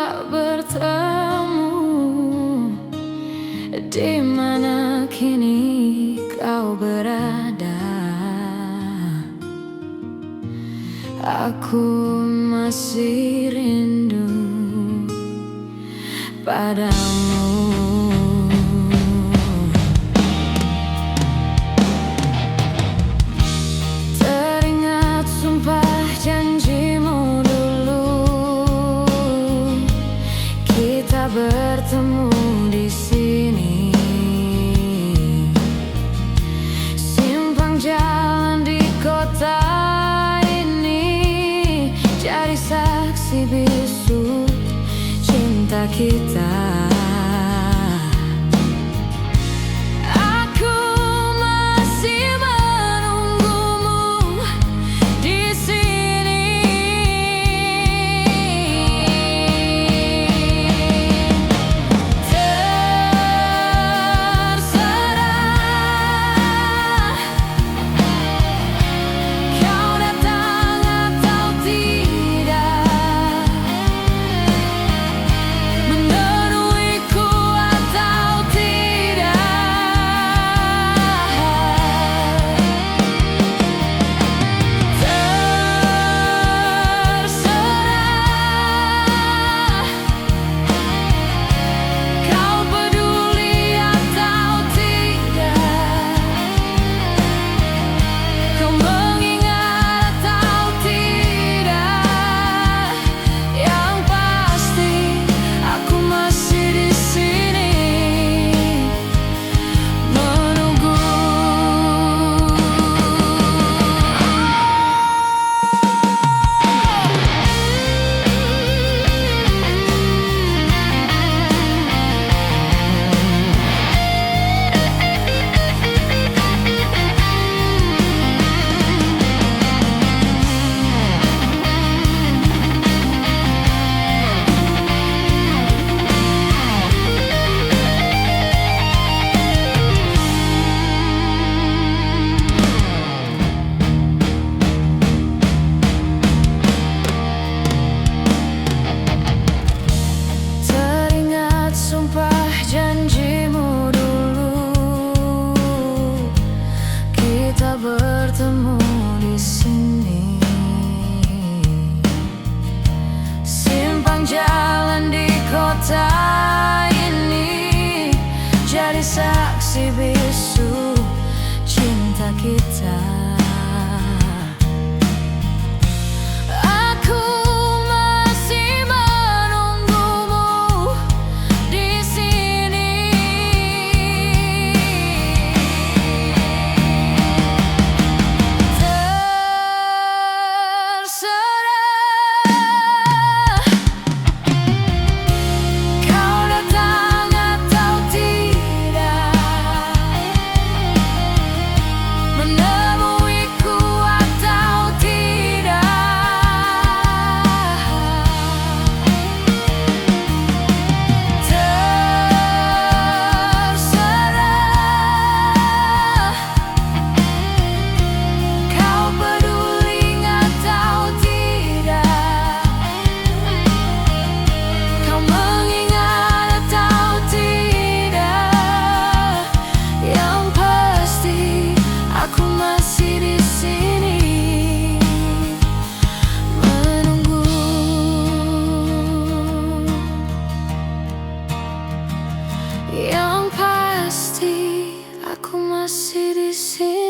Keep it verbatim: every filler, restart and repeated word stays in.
Bertemu di mana kini kau berada. Aku masih rindu padamu. Teringat sumpah janjimu dulu, kita bertemu di sini. Simpang jalan di kota ini jadi saksi bisu cinta kita. Aku masih menunggumu di sini. Terserah kau datang atau tidak, menemuiku atau tidak. Terserah kau peduli atau tidak, kau mengingat atau tidak, yang pasti aku masih di sini menunggu. Teringat sumpah janjimu dulu, kita bertemu di sini. Simpang jalan di kota ini jadi saksi bisu cinta kita. Aku masih menunggumu di sini. Terserah kau datang atau tidak, menemuiku atau tidak. Terserah kau peduli atau tidak, kau mengingat atau tidak, yang pasti aku masih di sini menunggu. Yang pasti aku masih di sini.